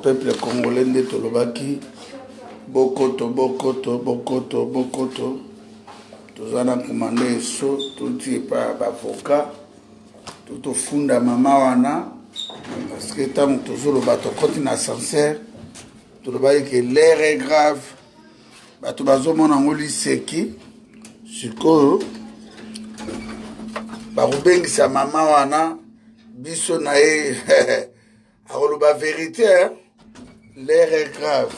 Peuple congolais nde tolobaki bokoto bokoto bokoto bokoto toza na komanda eso touti epai ya baavocat to tofunda mama wana parce que ntango tozoloba tokoti na ascenseur tolobaki ke l'air est grave bato bazomona yango liseki sikoyo bakobengisa mama wana biso na ye akoloba verité hein? L'air est grave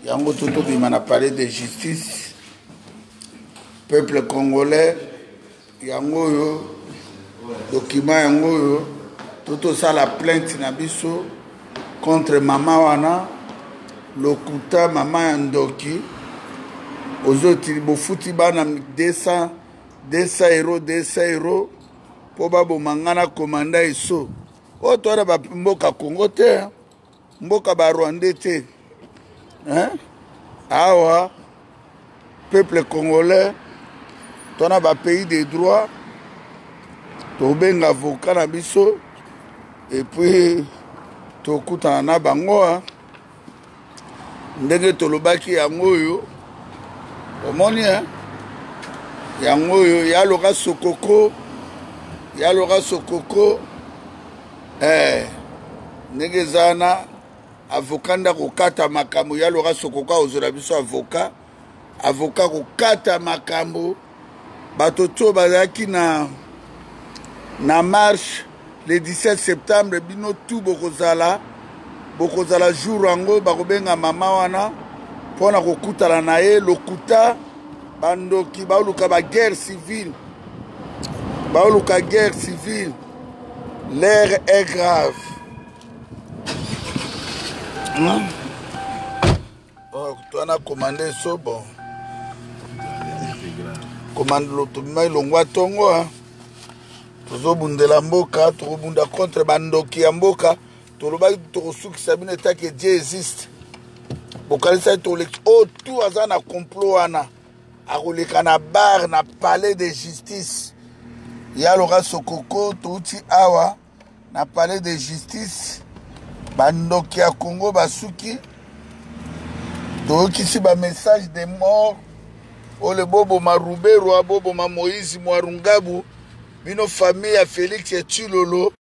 yango to tobima na palais de justice peuple congolais yango oyo document yango oyo to tosala plainte na biso contre mama wana lokuta mama ya ndoki ozotili bofuti bana 200 200 euro 200 euro mpo baboma ngai na komanda eso oyo towana bamboka congo te mboka ba rwandais te hein? Awa peuple congolais tona ba pays de droit tobenga avocat na biso epuis tokutana na bango ndenge tolobaki yango oyo omoni yango oyo yaloka sokoko yaloka sokoko eh, ndenge eza wana avocat nde akokata makambo ya loka sokoka ozwela biso avocat avocat kokata makambo bato to bazalaki na na marche le 17 septembre bino tu bokozala bokozala jour yango bakobenga mama wana mpo na kokutana na ye lokuta bandoki baoluka baguerre civile baoluka guerre civile l'air est grave hmm? oh, toana commande so bon commande tobima elongwa ntongo tozobundela mboka tokobunda contre bandoki ya mboka tolobaki tokosukisa bino etake dieu existe bokanisaki toleki oyo oh, tu aza na complot wana akoleka na bar na palais de justice ya loka sokoko touti awa na palais de justice bandoki ya congo basuki toyokisi bamessage de mort ole boboma ruberwa boboma moïse mwarungabu bino famille ya félix ya tshilolo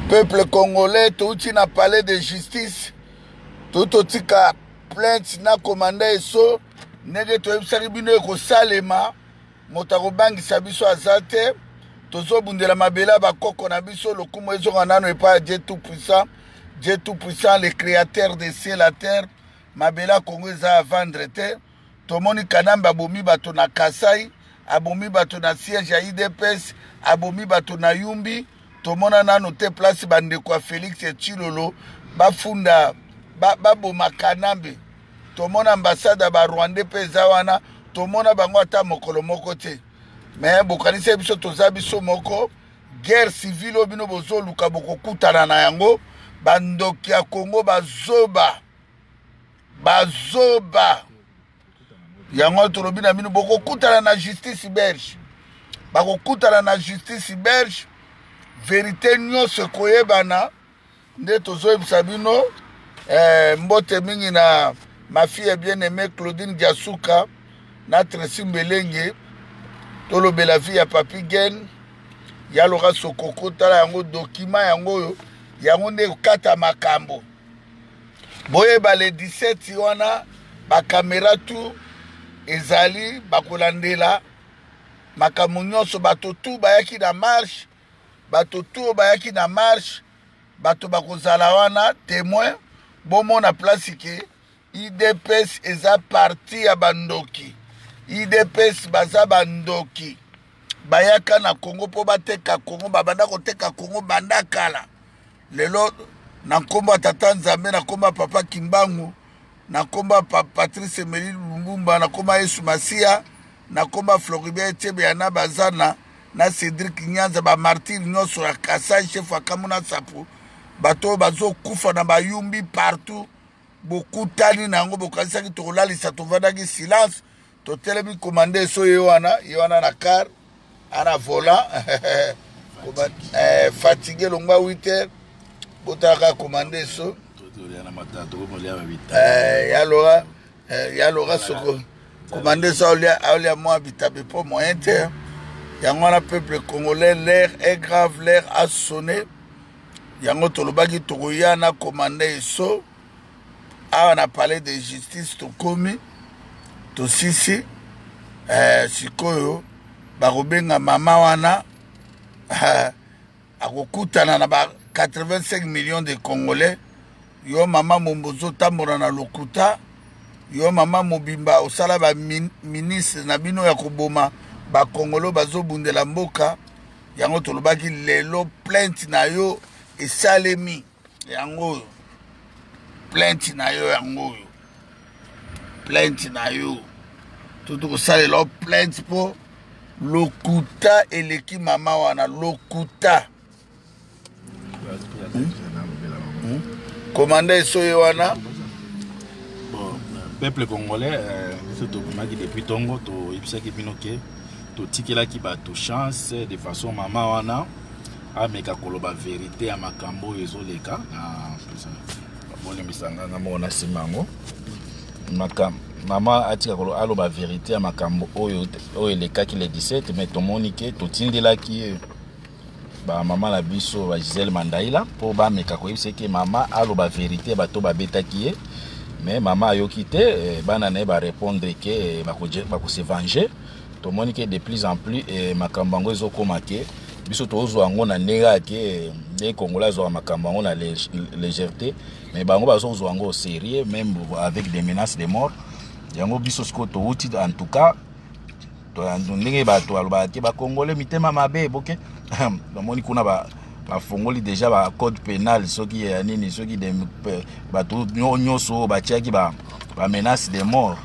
peuple congolais touti na palais de justice touti totika plainte na komanda eso ndenge toyebisaki bino ekosalema moto akobangisa biso aza te tozobundela mabele ya bakoko na biso lokumu ezonga nano epai ya dieu tout puissant dieu tout puissant le créateur de ciel la terre mabele ya kongo eza ya vendre te tomoni kanambe abomi bato na kasai abomi bato na siège ya idps abomi bato na yumbi tomona nano te place bandeko ya félix tshilolo bafunda baboma ba kanambe tomona ambassade ya barwandais mpe eza wana tomona bango ata mokolo moko te me bokanisi biso toza biso moko guerre civile oyo bino bozoluka bokokutana na yango bandoki ya kongo bazoba bazoba yango tolobi na bino bokokutana na justice belge bakokutana na justice belge verite nyonso ekoyebana nde tozoyebisa bino eh, mbote mingi na ma fille bien aimée claudine diasuka na tracy mbelenge tolobela vie ya papi gen ya loka sokoko tala yango dokima yango oyo yango nde ekokata makambo boyeba le 17 wana bakamera tu ezali bakolandela makambo nyonso bato tu bayaki na marche bato tu bayaki na marche bato bakozala wana témoin bomona place ke idps eza parti ya bandoki idps baza bandoki bayaka na congo mpo bateka congo babanda koteka congo banda kala lelo na nkombo ya tata nzambe na nkombo ya papa kimbangu na nkombo ya patrice emeli lumbumba na nkombo ya yesu masiya na nkombo ya floribert etiebe na bazana na cédric nyanza bamartire nyonso ya kasai chef ya kamuna sapu bato oyo bazokufa na bayumbi partout bokutani na yango bokanisaki tokolalisa tovandaki silence totelemi komande eso ye wana ye wana na car ana volant eh, fatigue longwa 8 heures botalaka komande eso Eh, ya lora eh, ya lora soko komanda eza aolia mwa bitabe mpo moyen te. Yango wana peuple congolais, l'air est grave, l'air a sonné. Yango tolobaki tokoya na komanda Eso awa na palais de justice. Tokomi, tosisi eh, sikoyo bakobenga mama wana eh, akokutana na ba 85 millions de Congolais. Yo mama mombo ozotambola na lokuta, yo mama mobimba osala baministre na bino ya koboma bakongolo bazobundela mboka. Yango tolobaki lelo plainte na yo esalemi. Yango oyo plainte na yo, yango oyo plainte na yo, to tokosalela yo plainte mpo lokuta eleki mama wana lokuta. Komanda Esoye wana. Bon, peuple congolais, biso tobimaki depuis ntongo, toyebisaki bino ke totikelaki bato chance de façon mama wana ameka koloba vérité ya makambo oyo ezoleka na bolimbisa nga nga moko na nsima yango. Mama atika aloba vérité ya makambo oyo oyo elekaki le 17. Mais tomoni ke totindelaki ye bamama na biso ba Gisele Mandaila mpo bameka koyebisa ke mama aloba vérité, bato babetaki ye. Mais mama ayoki te. Bana na ye barépondre ke bakose venger. Tomoni ke de plus en plus makambo yango ezokóma ke biso tozwa yango na ndenge ya ke ndenge Congolais azwaka makambo yango na légèreté, mais bango bazozwa yango au sérieux, même avec des menaces de mort. Yango biso sikoyo touti, en tout cas ndenge bato balobaka ke bakongole mitema mabe, boke bamoni kuna bafongoli déjà bacode pénal soki ya nini, soki bato nyonso oyo batiaki bamenace de mort.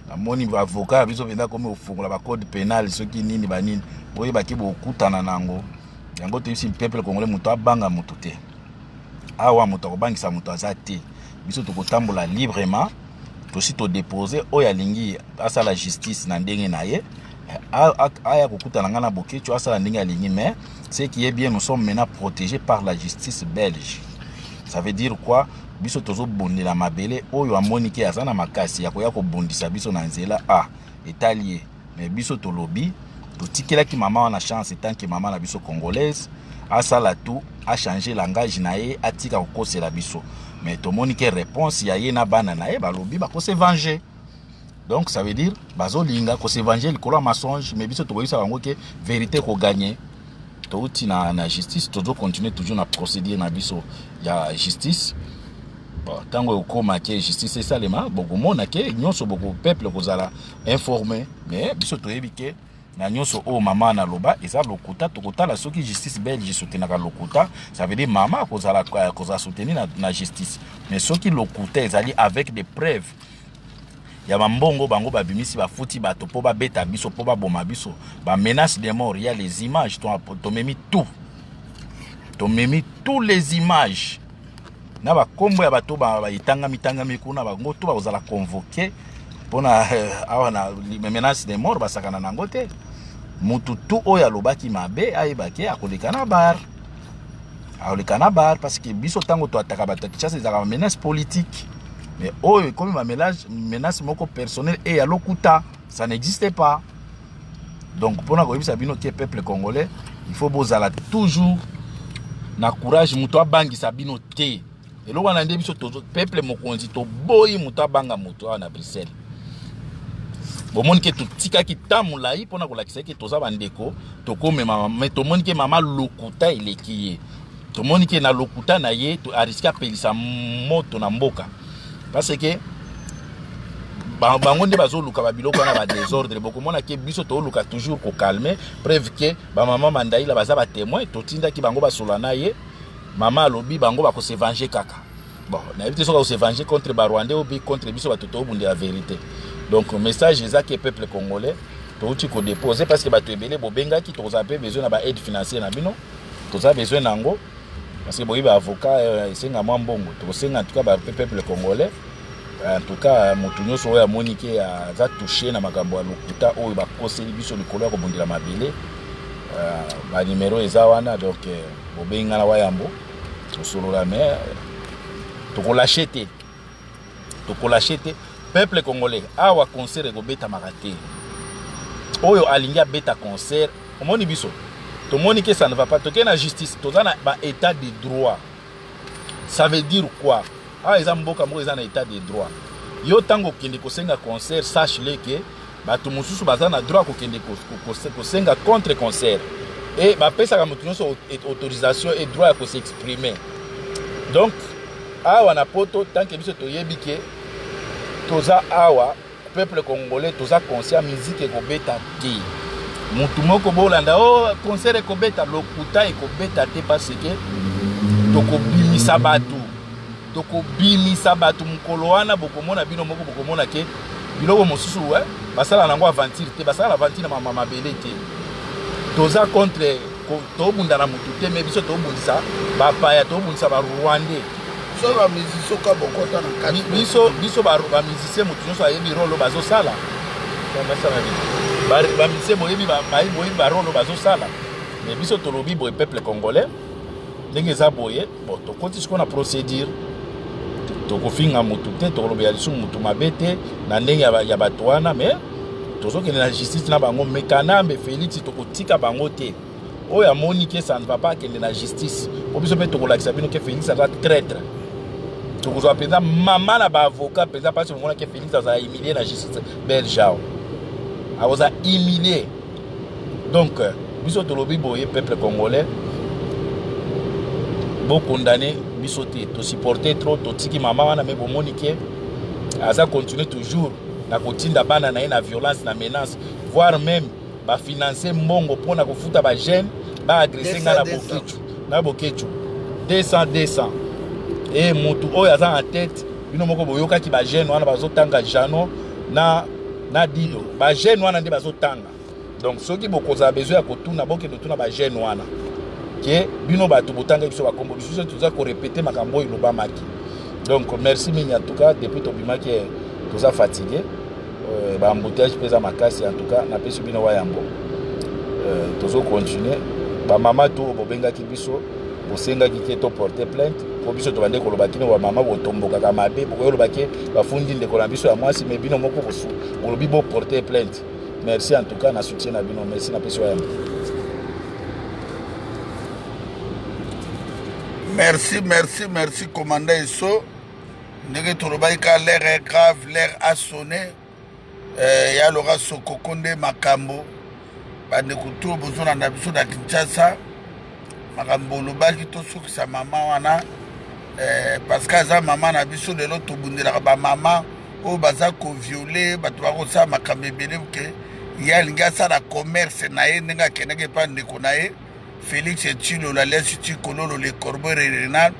Namoni baavocat ya biso mpenza komi kofungola bacode pénal soki nini banini, boyebaki bokutana na yango. Yango toyebisi peuple congolais, moto abanga moto te awa, moto akobangisa moto aza te. Biso tokotambola librement. Tosi todepose, oyo alingi asala justice na ndenge na ye, aya kokutana ngai na Bokecho, asala ndenge alingi. Mais ce qui est bien, nous sommes maintenant protégés par la justice belge. Ça veut dire quoi? Biso tozobundela mabele. Oyo amoni ke aza na makasi ya koya kobundisa biso na nzela, a etali ye. Mais biso tolobi totikelaki mama wana chance tant que mama na biso congolaise, asala tout achange langage na ye, atika kokosela biso. Mais tomoni ke réponse ya ye na bana na ye, balobi bakose venger. Donc ça veut dire bazolinga kose venger likolo ya mensonge. Mais biso tokoyebisa bango ke vérité koganye. Touti na justice, tozocontinue toujours na procédure na biso ya justice. Bon, ntango ekóma ke justice esalema, bokomona ke nyonso boko peuple kozala informé. Mais biso toyebi ke na nyonso oyo mama naloba eza lokuta. Tokotala soki justice belge soutenaka lokuta, ça veut dire mama akozala soutenu na justice. Mais soki lokuta ezali avec des preuves ya bambongo bango babimisi, bafuti bato mpo babeta biso, mpo baboma biso, bamenace de mort, ya les images, tomemi tout, tomemi tous les images na bakombo ya bato etangami tangami kuna. Bango to bakozala convoqué mpona awa na menace de mort, basakana nango te. Mutu tu oyo alobaki mabe, ayebaki akoleka na bar, akoleka na bar, parce que biso ntango toataka bato ya Kinshasa, ezalaka bamenace politique. Mais oyo ekomi bamenace moko personnel e ya lokuta, ça n'existe pas. Donc mpona koyebisa bino ke peuple congolais, il faut bozala toujours na courage, moto abangisa bino te. Eloko wana nde biso peuple mokonzi toboyi, moto abanga moto awa na Bruxelles. Bomoni ke totikaki ta molai mpona kolakisa ke toza bandeko, tokomema. Me tomoni ke mama lokuta eleki ye. Tomoni ke na lokuta na ye arisque apelisa moto na mboka, parce que bango nde bazoluka babiloko wana, badésordre. Bokomona ke biso toluka toujours kocalmer. Preuve ke bamama Mandaila baza batémoin, totindaki bango basola na ye. Mama alobi bango bakose venger kaka. Bon, nayebi te soki akose venger contre barwandais ou contre biso bato tobundela vérité. Donc message eza ke peuple congolais, touti kodépose parce que bato ebele bobengaki. Tokozala mpe besoin na baaide financière na bino, toza besoin na yango, parce que boyebi avocat esenga mwa mbongo. Tokosenga en tout cas bapeuple congolais, en tout cas moto nyonso oyo amoni ke aza touché na makambo ya lokuta oyo bakoseli biso likolo ya kobundela mabele, banimero eza wana. Donc bobengi nga na wayambo, tosolola. Mais Tokolache te, tokolache te. Peuple congolais, awa concert ekobetamaka te. Oyo alingi abeta concert, omoni biso tomoni ke ça ne va pas, tokei na justice, toza na ba état de droit. Ça veut dire quoi? Awa eza mboka moko eza na état de droit. Yo ntango okende kosenga concert, sache le ke bato mosusu baza na droit kokende kosenga contre concert, e bapesaka moto nyonso autorisation et droit ya kos'exprimer. Donc awa na poto, tant que biso toyebi ke toza awa, peuple congolais toza conscient, musique ekobeta te. Mutu moko bolanda o oh, concert ekobeta, lokuta, ekobeta te, parce que tokobimisa bato, tokobimisa bato mokolo wana. Bokomona bino moko, bokomona ke biloko mosusu eh, basala nango aventure te, basala aventure na mabele te. Toza contre, tobunda na motu te, me biso tobundisa bapaya, tobundisa barwandais. So bamusicien ka bokota na kati. Biso bamusicien, motu nyonso ayebi role bazosala. Bamusicien boyebi, boyebi barole bazosala. Mais biso tolobi boye, peuple congolais, ndenge eza boye, bon, tokoti sikoyo na procédure. Tokofinga motu te, tokolobela lisusu motu mabe te na ndenge ya bato wana, mais tozokende na justice na bango. Mais Kanambe Félix, tokotika bango te. Oyo amoni ke ça ne va pas, akende na justice, po biso mpe tokolakisa bino ke Félix aza traître. Tokozwa mpenza mama na baavocat mpenza, mpasi bomona ke Félix azala humilie na justice belge awa, akozala humilie. Donc biso tolobi boye, peuple congolais, bokondane biso te, tosupporte trop, totiki mama wana, me bomoni ke aza continue toujours na kotinda bana na ye na violence, na menace, voire même bafinance mbongo mpona kofuta bajeune baagresse ngai na Bokecu, na Bokecu 200 200. E motu oyo aza na tete, bino moko boyokaki bajeune wana bazotanga, Jano na Dido, bajeune wana nde bazotanga. Donc soki bokozala besoin ya kotuna, bokende otuna bajeune wana ke bino bato botanga biso bakombo. Biso toza korepete makambo oyo elobamaki. Donc merci mingi. En tout cas, depuis tobimaki, toza fatigué, baembouteillage mpe eza makasi. En tout cas, napesi bino wa yambo, tozocontinue. Bamama to oyo bobengaki biso, bosengaki ke toporte plainte, mpo biso tobande koloba kino bamama botombokaka mabe, bokoyoloba ke bafundi ndeko na biso ya mwasi, me bino moko bolobi boporte plainte. Merci en tout cas na soutien na bino. Merci, napesi wa yambo. Merci, merci, merci, commandant Eso. Ndenge tolobaki ka, l'heure est grave, l'heure a sonné. Ya Lora Sokoko nde makambo. Bandeko to bozolanda biso na Kinshasa, makambo olobaki, tosukisa mama wana, parce que aza mama na biso. Lelo tobundelaka bamama oyo baza koviole bato, bakosala makambo ebele ke ye alingi asala commerce na ye. Ndenge akendaki epa ndeko na ye Félix Tshilolo alias Tshikololo le corbeau renal,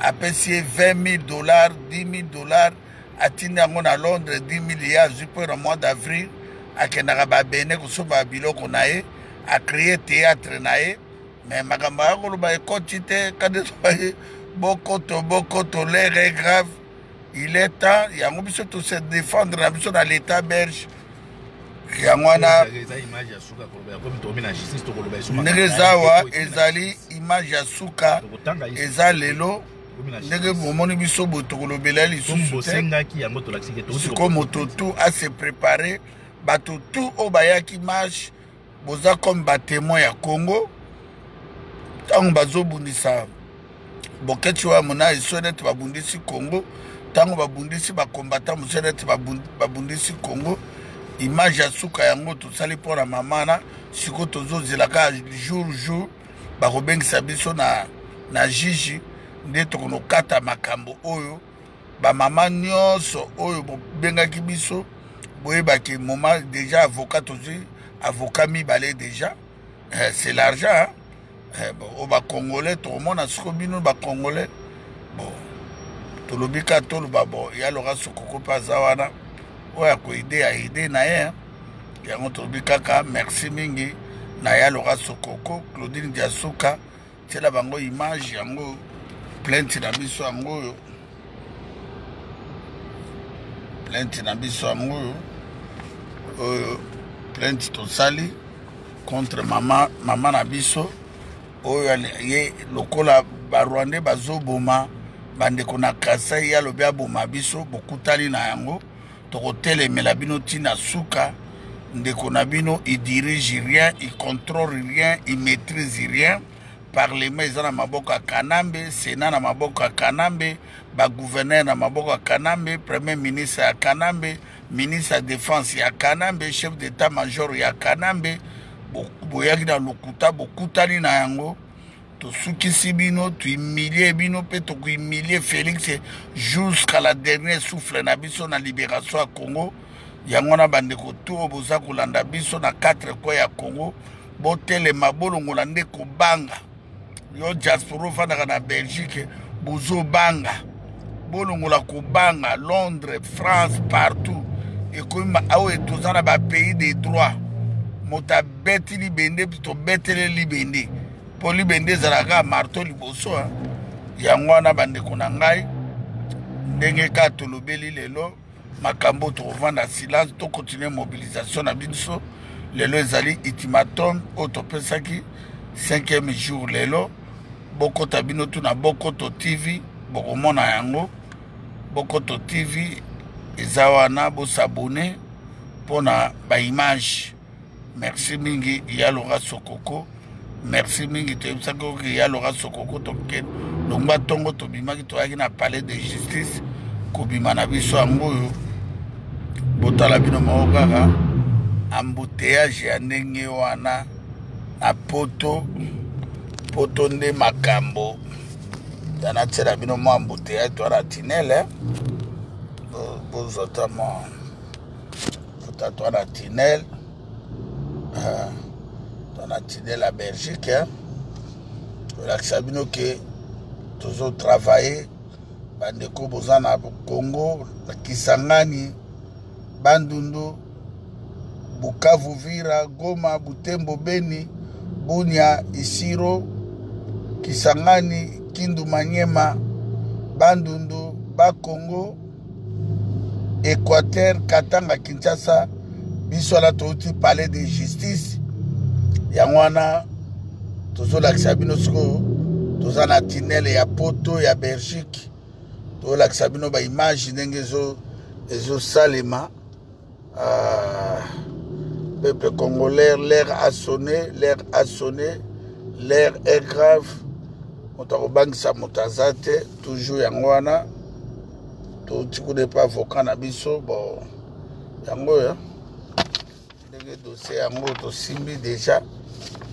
apesi ye 20 000 $, 10 000 $, atindi yango na Londres. 10 000 ye azwi mpo na mois d'avril akendaka babene kosomba biloko na ye, acréer théâtre na ye. Mais makambo aya koloba ekoti te. Kande tobaye bokoto bokoto, l'heure est grave, il est temps. Yango biso tose défendre na biso na l'état belge. Yango wana ndenge eza awa, ezali image ya suka, eza lelo. Ndenge bomoni biso boye, tokolobela lisusu te. Sikoyo moto tu ase prépare. Bato tu oyo bayaki marche, boza comme batémoin ya Congo. Ntango bazobundisa Bokeci oyo amona eso neti babundisi Congo, ntango babundisi bakombata mosu neti babundisi Congo. Image ya suka yango tosali mpona mama na sikoyo. Tozozela kaka jour bakobengisa biso na juge, nde tokonokata makambo oyo. Bamama nyonso oyo bobengaki biso, boyebaki moma déjà avocat, tozwi avocat mibale déjà, c'est l'argent, hein? Bon, oyo bacongolais tokomona sikoyo bino bacongolais. Bon, tolobi kaka, toloba bon, ya Loka Sokoko mpe aza wana oyo akoide ya ide na ye. Yango tolobi kaka merci mingi na ya Loka Sokoko, Claudine Diasuka. Tiela bango image yango, plainte na biso yango oyo, plainte na biso yango oyo, oyo plainte tosali contre mama na biso oyo. Ye lokola barwandais bazoboma. Bandeko na Kasai, ye alobi aboma biso, bokutani na yango, tokotelemela bino ntina suka. Ndeko na bino, il dirige rien, il contrôle rien, il maîtrise rien. Parlement eza na maboko ya Kanambe, Sénat na maboko ya Kanambe, bagouverneur na maboko ya Kanambe, premier ministre ya Kanambe, ministre ya défense ya Kanambe, chef d'état major ya Kanambe. Boyaki na lokuta, bokutani na yango. Tosukisi bino, tohumilie bino mpe tokohumilie Félix jusqu'à la dernière souffle na biso na libération ya Congo. Yango wana, bandeko tu oyo boza kolanda biso na 4 coin ya Congo, botelema, bolongola nde kobanga. Yo diaspora ofandaka na Belgique, bozobanga, bolongola kobanga. Londres, France, partout ekomi awa, toza na bapays de droit. Moto abeti libende, tobetele libende, mpo libende ezalaka marteau liboso. Yango wana, bandeko na ngai, ndenge kaka tolobeli lelo makambo, tokovanda silence, tokontinue mobilisation na biso. Lelo ezali ultimatum oyo topesaki, cinquième jour lelo. Bokota bino tu na Bokoto TV, bokomona yango. Bokoto TV eza wana, bosabone mpona baimage. Merci mingi ya Lora Sokoko, merci mingi. Toyebisaki oke ya Lora Sokoko, toke longwa ntongo, tobimaki, toyaki na palais de justice. Kobima na biso yango oyo, botala bino moko kaka embouteillage ya ndenge wana na Poto. Poto nde makambo ya natiela bino mwa embouteillage to na tunnel. Bozwa ta mwa ota to na tunnel, to na tunnel ya Belgique. Tolakisa bino ke tozotravaille. Bandeko boza na Congo, na Kisangani, Bandundu, Bukavu, Vira, Goma, Butembo, Beni, Bunia, Isiro, Kisangani, Kindu, Manyema, Bandundu, Bakongo, Équateur, Katanga, Kinshasa, biso wana touti palais de justice. Yango wana tozolakisa bino sikoyo, toza na tunnel ya Poto ya Belgique. Tozolakisa bino baimage ndenge ezosalema. Peuple congolais, l'heure a sonné, l'heure a sonné, l'heure est grave. Moto akobangisa moto aza te, toujours. Yango wana touti kuna epa avocat na biso. Bon, yango oyo ndenge dossier yango tosimbi déjà.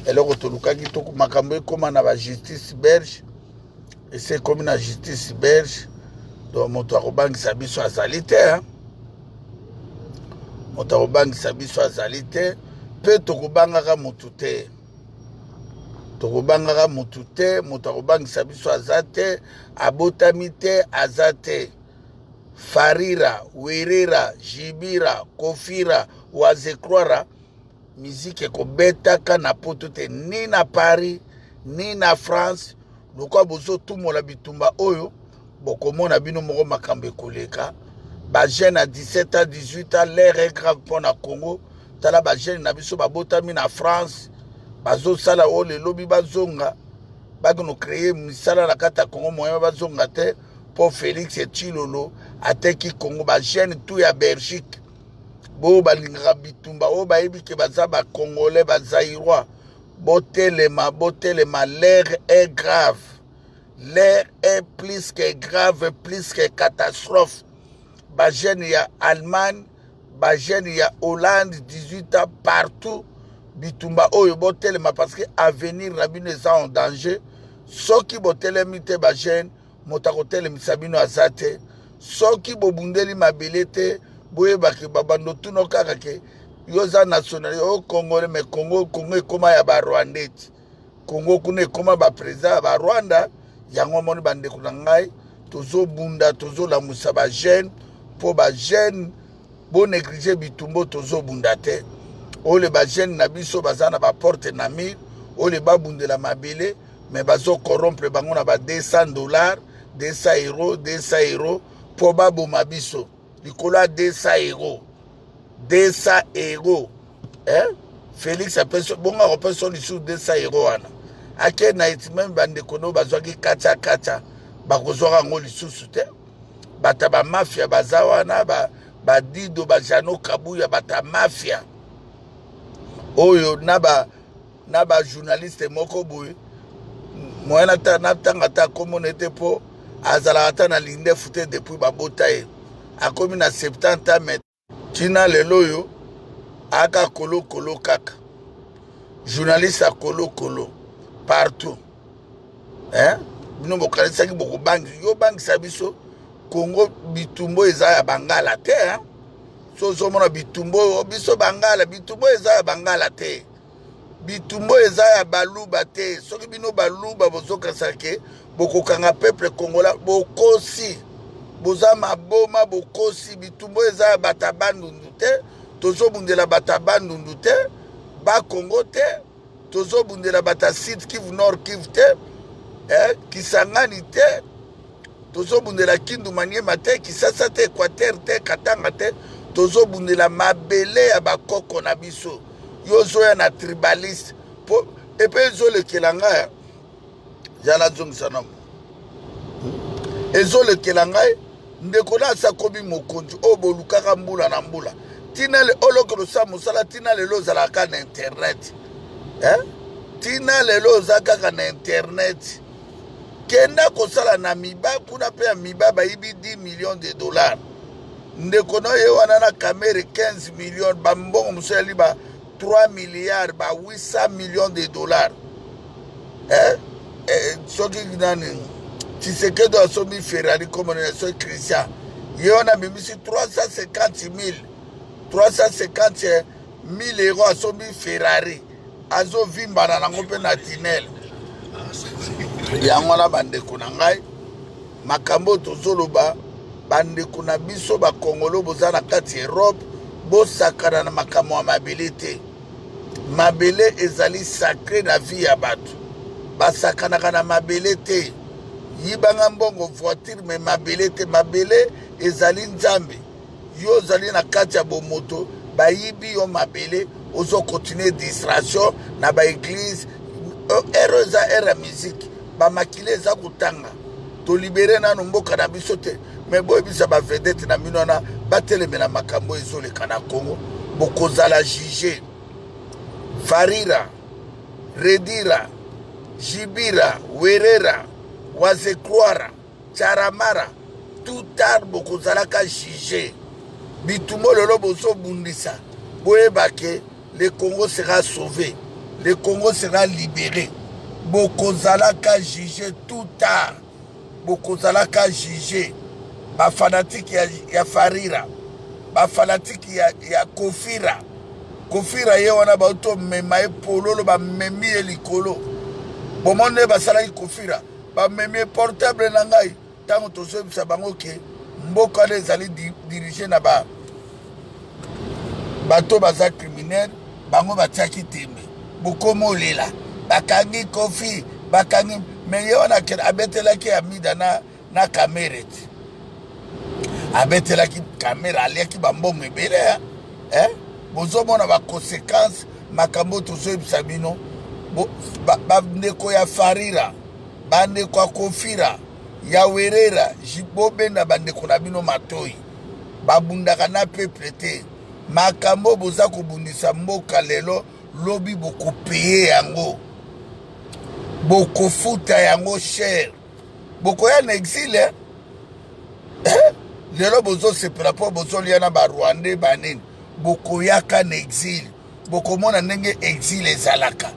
Eloko tolukaki, makambo ekóma na bajustice belge, esi ekómi na justice belge. Donc moto akobangisa biso azali te, moto akobangisa biso azali te, mpe tokobangaka motu te, tokobangaka motu te. Moto akobangisa biso aza te, abotami te, aza te. Farira, Werera, Jibira, Kofira, Wazekroira, miziki ekobetaka na Poto te, ni na Paris, ni na France. Lokola bozotumola bitumba oyo, bokomona bino moko makambo ekoleka. Bajeune ya 17 ans, 18 ans, l'heure est grave mpo na Congo. Tala bajeune na biso babotami na France, bazosala oyo lelobi bazonga, bakino créer misala na kati ya Congo. Moyen bazonga te, mpo Félix Tshilolo ateki Congo. Bajeune tout ya Belgique boyo balingaka bitumba, oyo bayebi ke baza bacongolais, bazaïrois, botelema, botelema. L'heure est grave, l'heure est plus que grave, plus que catastrophe. Bajeune ya Allemagne, bajeune ya Hollande, 18 ans, partout, bitumba oyo botelema, parce que avenir na bino eza en danger. Soki botelemi te, bajeune, moto akotelemisa bino aza te. Soki bobundeli mabele te, boyebaki babando tuna kaka ke yo oza nationalité o congolais, mais Congo, Congo ekóma ya barwandais ti Congo kuna ekóma baprésident ya Barwanda. Yango amoni, bandeko na ngai, tozobunda, tozolamusa bajeune, mpo bajeune bonéglige bitumba tozobunda te. Oyo bajeune na biso baza na baporte na mire, oyo babundela mabele, mais bazocorrompre bango na ba 200 dollars, 200 euro, 200 euro, mpo baboma biso likolo ya 200 euro, 200 euro, eh? Félix apesi bongo, akopesa lisusu 200 euro wana, ake na eti. Même bandeko no bazwaki katia katia. Bakozwaka yango lisusu te. Bato ya bamafia baza wana, badido, ba bajano kabuya, bato ya mafia oyo na ba na ba journaliste moko boye, moyen natanga ata nkombo na ye te, mpo azalaka ata na lindefu te depuis babota ye, akomi na 70 ans, mais ntina lelo oyo aka kolokolo kaka journaliste akolokolo partout, eh? Bino bokanisaki bokobangi yo bangisa biso Kongo. Bitumbo eza ya bangala te, hein? So ozomona bitumbo oyo biso bangala, bitumbo eza ya bangala te, bitumbo eza ya baluba te. Soki bino baluba bozokanisa ke bokokanga peuple congolais, bokosi, boza maboma, bokosi. Bitumbo eza ya bato ya Bandundu te, tozobundela bato ya Bandundu te, Bakongo te, tozobundela bato ya Sud Kivu, Nord Kivu te, Kisangani te, tozobundela Kindu, Maniema te, Kisasa te, Équateur te, Katanga te, tozobundela mabele ya bakoko na biso. Yo ozoya na tribaliste po epe ezolekela ngai ya nazongisa namo, ezolekela ngai. Ndeko na asi akomi mokonzi oyo bolukaka mbula na mbula, ntina olokela osala mosala, ntina lelo ozalaka na internet, eh? Ntina lelo oza kaka na internet. Kenda kosala na miba kuna mpe ya miba bayibi 10 millions de dollars. Ndeko na ye wana na Kamere 15 millions, bambongo mosusu yali ba 3 milliards, ba 800 millions de dollars, eh? Eh, soki nani Tshisekedi asombi Ferrari komona, soki Christian ye wana abimisi 350 350 000 euro, asombi Ferrari, azovimbana nango mpe na tinele yango wana. Bandeko na ngai, makambo oyo tozoloba, bandeko na biso bakongolo boza na kati ya Europe, bosakana na makambo ya mabele te. Mabele ezali sacré na vie ya bato, basakanaka na mabele te. Yibanga mbongo, voiture, mais mabele te. Mabele ezali Nzambe. Yo ozali na kati ya bomoto, bayibi yo mabele, ozokontinue distraction na baeglise. Ere eza ere ya musique, bamakili eza kotanga. Tolibere nano mboka na biso te, mais boyebisa bavedete na bino wana batelemela makambo ezoleka na Congo. Bokozala juge. Farira, Redira, Jibira, Werera, Wazekroira, Charamara, tout tard bokozalaka juge. Bitumba lelo bozobundisa, boyeba ke le Congo sera sauvé, le Congo sera libéré. Bokozalaka juge tout tard, bokozalaka juge. Bafanatike ya Farira, bafanatike ya Kofira. Kofira ye wana bauti omema ye pololo, bamemi ye likolo. Bomoni nde basalaki Kofira, bamemi ye portable na ngai. Ntango tozoyebisa bango ke mboka wana ezali dirige na ba bato baza criminel, bango batiaki tembe. Bokoma olela bakangi Kofi, bakangi me ye wana abetelaki Amida na Kamere ti abetelaki Kamere, aliaki bambongo ebele, eh? Bozomona baconséquence makambo tozoyebisa bino. Bandeko ya Farira, bandeko ya Kofira, ya Werera, bobenda bandeko na bino matoi. Babundaka na peuple te. Makambo boza kobundisa mboka lelo, lobi bokopeye yango, bokofuta yango cher, bokoya na exile, eh? Lelo bozosepela mpo bozolia na barwandais banini, bokoyaka na exile, bokomona ndenge exile ezalaka,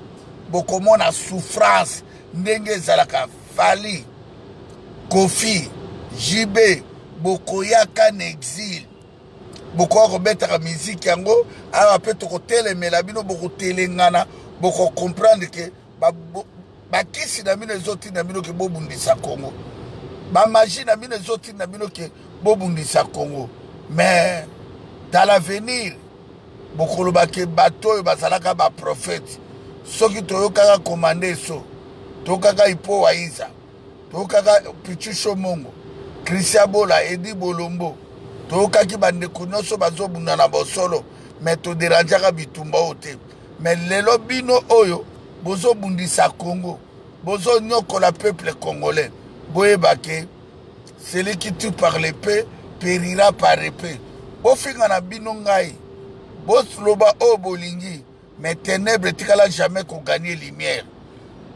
bokomona souffrance ndenge ezalaka. Fali, Kofi, JB, bokoyaka na exile, bokoka kobetaka miziki yango awa mpe tokotelemela bino, bokotelengana, bokokomprendre ke bakisi na bino ezotinda bino ke bobundisa Congo, bamagie na bino ezotinda bino ke bobundisa Congo. Mais dans l'avenir bokoloba ke bato oyo bazalaka baprofete, soki toyokaka komande eso, toyokaka Ipo Waiza, toyokaka Pichu Shomongo, Christian Bola, Edi Bolombo, toyokaki bandeko nyonso bazobunda na bosolo, mais toderangeaka bitumba oyo te. Mais lelo bino oyo bozobundisa Congo, bozonyokola peuple congolais. Boyeba ke celui qui tue par l'épée périra par épée. Bofinga na bino ngai, boloba oyo bolingi, mais ténèbres etikala jamais koganye lumière.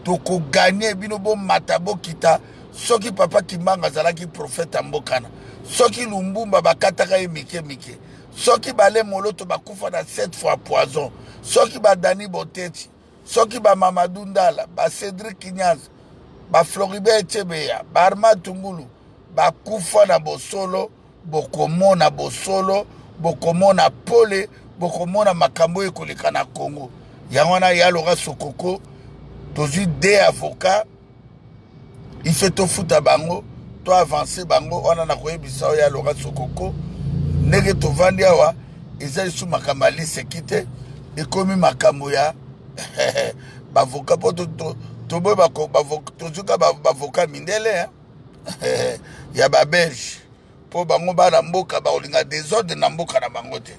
Tokoganye bino, bomata bokita. Soki papa Kimbangu azalaki prophète ya mbokana, soki Lumbumba bakataka ye mike mike, soki bale Moloto bakufa na 7 fois poison, soki badani Boteti, soki bamamadou Ndala, bacédrik Kinyanza, bafloribert Echebeya, baarma Tungulu bakufa na bosolo, bokomona bosolo, bokomona pole, bokomona makambo oyo ekoleka na Congo. Yango wana ya Lora Sokoko, tozwi de avocat, ife tofuta bango, to avance bango wana. Nakoyebisa oyo ya Lora Sokoko, ndenge tovandi awa, eza lisusu makambo ya liseki te, ekomi makambo ya bavoka, mpo toboyi tozwika bavoka mindele ya babelge, mpo bango bana mboka bakolinga désordre na mboka na bango te.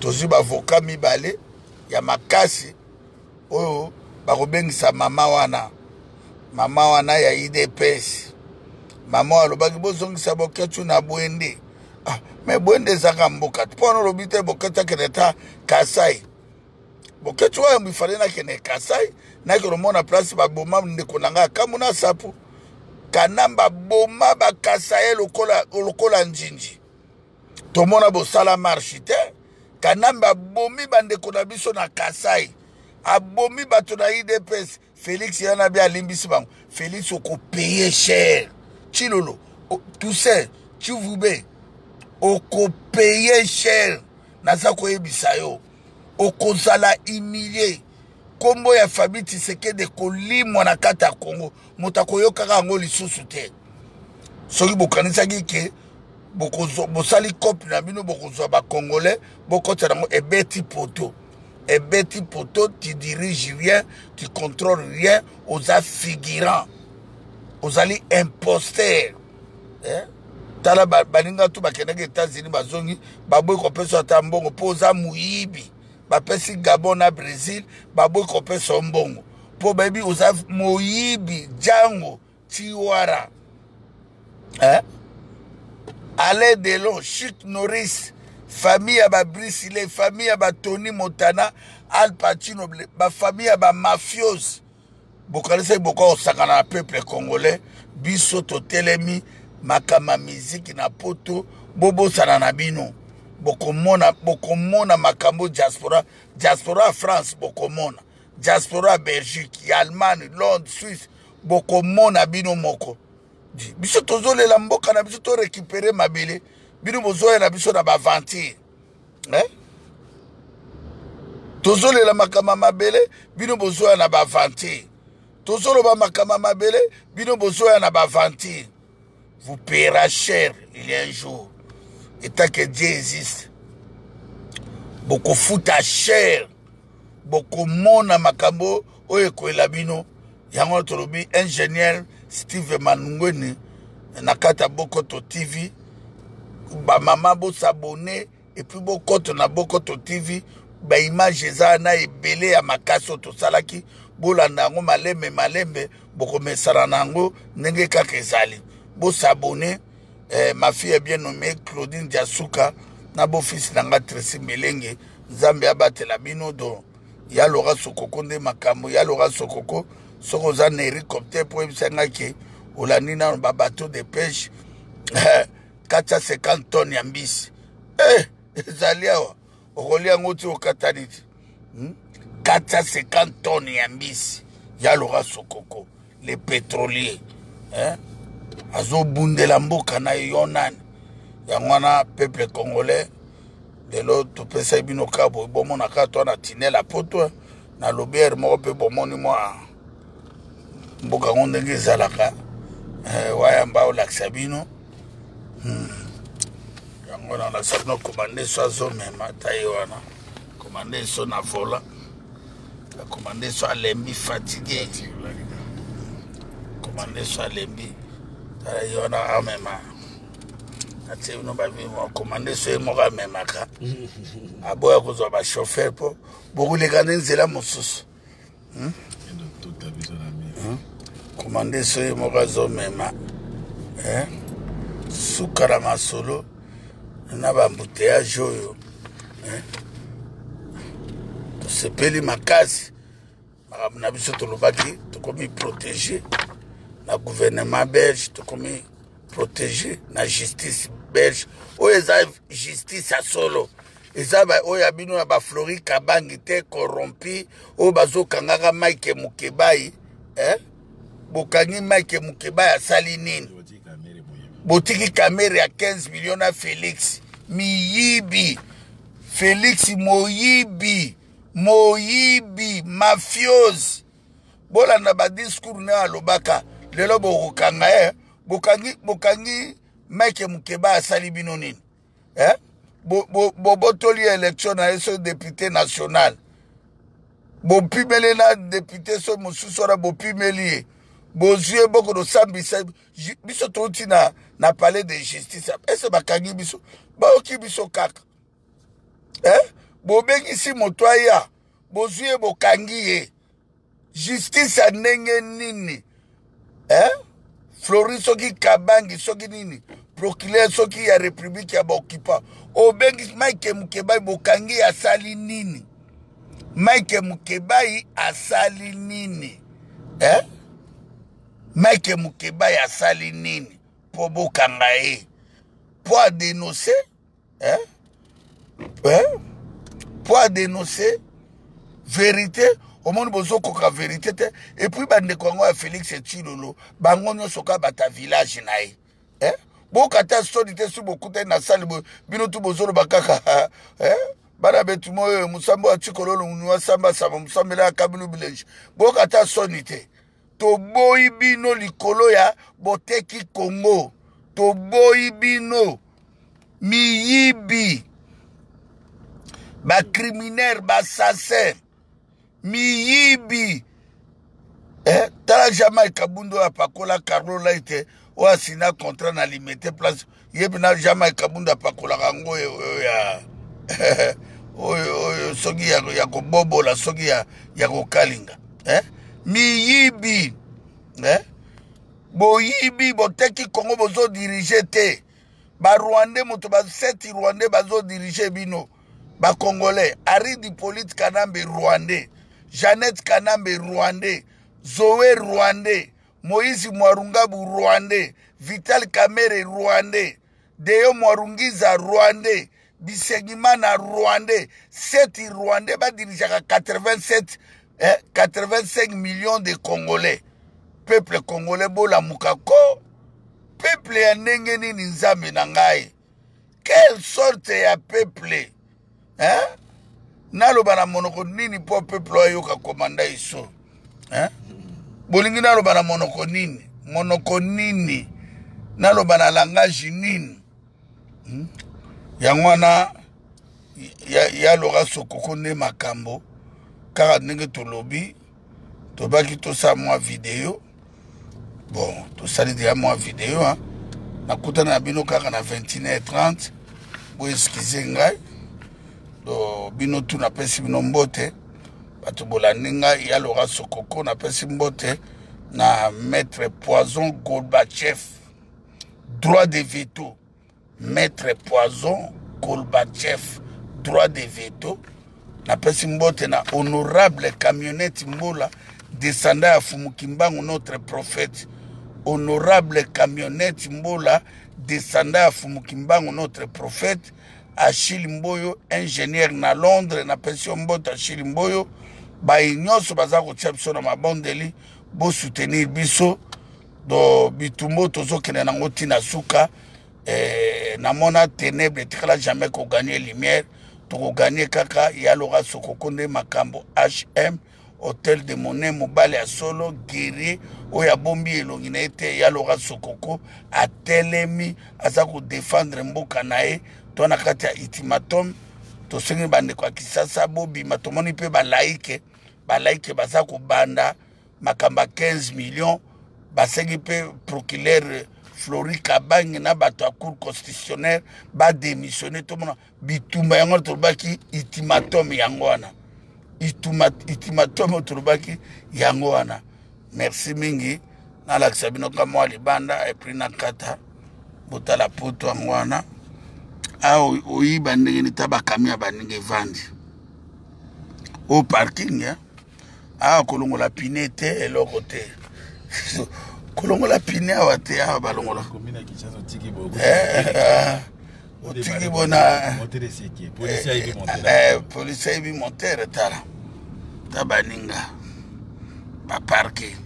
Tozwi bavoka mibale ya makasi oyo bakobengisa mama wana, mama wana ya UDPS, mama oyo alobaki bozongisa Boketshu na Bwende. Ah, me Bwende ezaka mboka te. Mpo wana olobi te Boketshu akende ta Kasai. Boketshu oyo mifale nakende Kasai, nakende omona place baboma ndeko na ngai akambu na sapu Kanamba, boma bakasaye lokola, lokola njinji. Tomona bosala marche te. Kanambe abomi bandeko na biso na Kasai, abomi bato na UDPS. Félix yana bi alimbisi bango. Félix, okopaye cher. Chilolo Toussaint Chivube, okopaye cher. Naza koyebisa yo, okozala humilie. Nkombo ya Fabi Tshisekedi ekolimwa na kati ya Congo, moto akoyokaka yango lisusu te. Soki bokanisaki ke bosali cope na bino, bokozwa bacongolais, bokotisa yango, ebeti poto, ebeti poto. Tu dirige rien, tu contrôle rien, oza figurant, ozali imposteur, eh? Tala baninga tu bakendaki États-Unis, bazongi, baboyi kopesa ata mbongo mpo oza moyibi. Bapesi Gabon na Brésil, baboyi kopesa yo mbongo mpo bayebi oza moyibi. Django Tiwara, eh? Alain Delon, Chuck Norris, famille ya babrisile, famille ya batony Montana, Al Pacino, bafamille ya bamafiose, bokanisaki bokoka kosangana na peuple congolais? Biso totelemi. Makambo ya miziki na poto, bobosana na bino. Bokomona, bokomona makambo. Diaspora, diaspora ya France bokomona, diaspora ya Belgique, ya Allemagne, Londres, Suisse, bokomona bino moko. Biso tozolela mboka na biso, torécupere mabele. Bino bozoya na biso na baaventure, eh? Tozolela makambo ya mabele, bino bozoya na baaventure. Tozoloba makambo ya mabele, bino bozoya na baaventure. Vous payera cher, il y a un jour, et tant que Dieu existe, bokofuta cher, bokomona makambo oyo ekoyela bino. Yango tolobi ingénieur Steve Manungweni na kati ya Bokoto TV. Bamama, bosabone et puis bokoto na Bokoto TV. Baimage eza na ebele ya makasi oyo tosalaki, bolanda yango malembe malembe, bokomesana na yango ndenge kaka ezali. Bosabone. Ma fille bien nommée Claudine Diasuka na bofisi na nga Tracy Melenge, Nzambe abatela bino. Do ya Lora Sokoko nde makambo ya Lora Sokoko. Soki oza na hélicoptère, mpo oyebisa ngai ke olandi nano babateau de pêche 450 tonnes ya mbisi, ezali awa, okolia yango ti okatani ti, 450 tonnes ya mbisi ya Lora Sokoko le pétrolier, eh? Azobundela mboka na ye, yo nani? Yango wana, peuple congolais, lelo topesaki bino ka boye, bomona kaka to na tinel ya poto, nalobi ere moko mpe bomoni mwa mboka yango ndenge ezalaka. Wayamba olakisa bino. Yango na olakisa bino komande so azomema ta ye wana, komande so na vola, komande so alembi, fatigue, komande so alembi. Tala ye wana amema, atie bino bakomande so ye moko amemaka, aboya kozwa bachauffeur mpo bokoleka nde nzela mosusu. Commande soki moko azomema eh? Suka na masolo na bambuteyage oyo eh? Tosepeli makasi. Makambo na biso tolobaki, tokomi protege na gouvernement belge, tokomi protege na justice belge. Oyo eza justice ya solo, eza oyo ya bino ya baflori Kabangi te, corrompi, oyo bazokangaka Mike Mukebai, eh? Bokangi Mike Mukebai, asali nini? Botiki Kamere ya 15 million na Félix miyibi, Félix moyibi, moyibi, mafiose. Bolanda badiscours nayo alobaka. Lelo bokokanga ye. Bokangi, bokangi Mike Mukeba, asali bino nini, eh? Bobotoli bo, élection na ye so député national, bopimeli na député so mosusu wana, bopimeli ye, bozwi ye, boko tosambisa biso. Touti na palais de justice, ese bakangi biso, bayoki biso kaka, eh? Bobengisi moto aya, bozwi ye, bokangi ye. Justice ya ndenge nini, eh? Flori soki Kabangi soki nini, procureur soki ya république ya baoccupant, obengisi Mike Mukebai, bokangi, asali nini? Mike Mukebai asali nini, eh? Mike Mukebai asali nini mpo bokanga ye? Mpo adénonce, eh? Eh? Mpo adénonce vérité. Omoni, bozokoka vérité te. Et puis bandeko yango ya Félix Tshilolo, bango nyonso kaka bata village na ye, eh? Bokata soni te. Soki bokutani na sali boye, bino tu bozoloba kaka, eh? Bana betu moyo mosambo ya Tshikololo nywa samba samba mosambela ya Kabilu village. Bokata soni te. Toboyi bino likolo ya boteki Kongo. Toboyi bino, miyibi, bacriminels, baassassins, miyibi, eh? Tala Jamai Kabundu oyo apakola Carlo Light, oyo asina contrat na Limete Place. Ye mpena Jamai Kabundu apakolaka yango oyo ya oyo oyo soki ya kobobola, soki ya kokalinga, eh? Miyibi, eh? Boyibi, boteki Kongo, bozodiriger te. Barwandais moto baseti rwandais bazodiriger bino bacongolais. Aridi Hippolyte Kanambe rwandais, Jeannette Kanambe rwandais, Zoé rwandais, Moïse Mwarungabu rwandais, Vital Kamere rwandais, Deo Mwarungiza rwandais, Bisengimana rwandais. Sept rwandais badirigeaka 87, eh, 85 millions de Congolais. Peuple congolais, bolamuka ko. Peuple ya ndenge nini? Nzambe na ngai, quelle sorte ya peuple, hein? Naloba na monoko nini mpo peuple ayoka komanda iso, hein? Bolingi naloba na monoko nini? Monoko nini naloba? Na langage nini, Yango wana ya Lora Sokoko nde makambo. Kaka ndenge tolobi, tobaki tosala mwa video. Bon, tosali deya mwa video, hein? Nakutana na bino kaka na 21h30. Boexcuser ngai. Do bino tu, napesi bino mbote, bato bolandi ngai. Ya Lora Sokoko, napesi mbote na Maître Poison Gorbatchev, droit de veto. Maître Poison Gorbatchev, droit de veto. Napesi mbote na honorable Camionnette Mbola, descendant ya Fumu Kimbangu, notre prophète. Honorable Camionnette Mbola, descendant ya Fumu Kimbangu, notre prophète. Achille Mboyo, ingénieur na Londres, napesi yo mbote, Achille Mboyo. Baye nyonso baza kotia biso na mabondeli, bosoutenir biso. Do bitumba tozokende nango ntina suka, namona ténèbre etikala jamais kogagner lumière. Tokogagner kaka. Ya Lora Sokoko nde makambo. Hotel de Monnaie, mobali ya solo, guerrier oyo abombi elongi na ye te. Ya Lora Sokoko atelemi, aza kodéfendre mboka na ye. To na kati ya ultimatum, tosengi bandeko ya Kisasa bobima. Tomoni mpe balaike, balaike baza kobanda makambo ya 15 millions. Basengi mpe procureur Flori Kabange na bato ya Cour constitutionnelle badémissionne. Tomona bitumba yango wana tolobaki, ultimatum yango wana, ultimatum oyo tolobaki yango wana. Merci mingi. Nalakisa bino ka mwa libanda epuis nakata. Botala poto yango wana. Awa oyiba ndenge nini ta bakami ya baninga evandi o parking eh? Awa kolongola pine te, eloko te, kolongola pine awa te. Awa balongola otiki bona polisi ayibi motere. Tala ta baninga baparke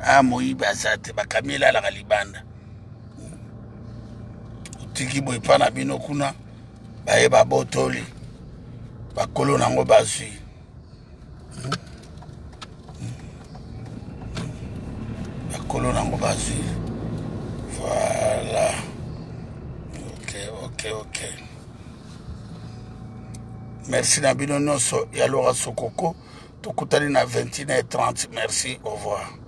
a moyibi aza te, bakami elalaka libanda. Otiki boye epa na bino kuna, baye babotoli, bakolo nango bazwi. Bakolo nango bazwi. Voilà, ok. Merci na bino nyonso ya Lora Sokoko. Tokutani na 21h30. Merci, au revoir.